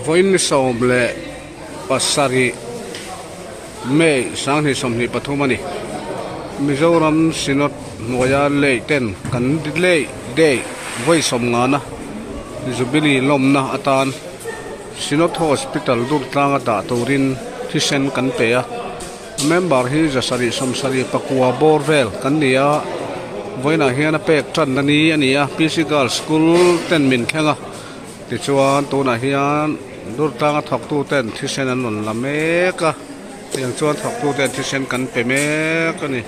Vawiin 17 May 2023 a ni. Mizoram Synod hnuaia lei ten kan lei day vawi sawmngana Jubilee lawmna atan Synod Hospital Durtlanga dah turin thisen kan pe a. Member hi 774 bawr vel kan ni a, vawiinah hian a pek tanna ni a ni a, PC Girls School ten min thleng a, tichuan tunah hian Durtlanga thawktu ten thisen an rawn la mek a, tiang chuan thawktu ten thisen kan pe mek a ni.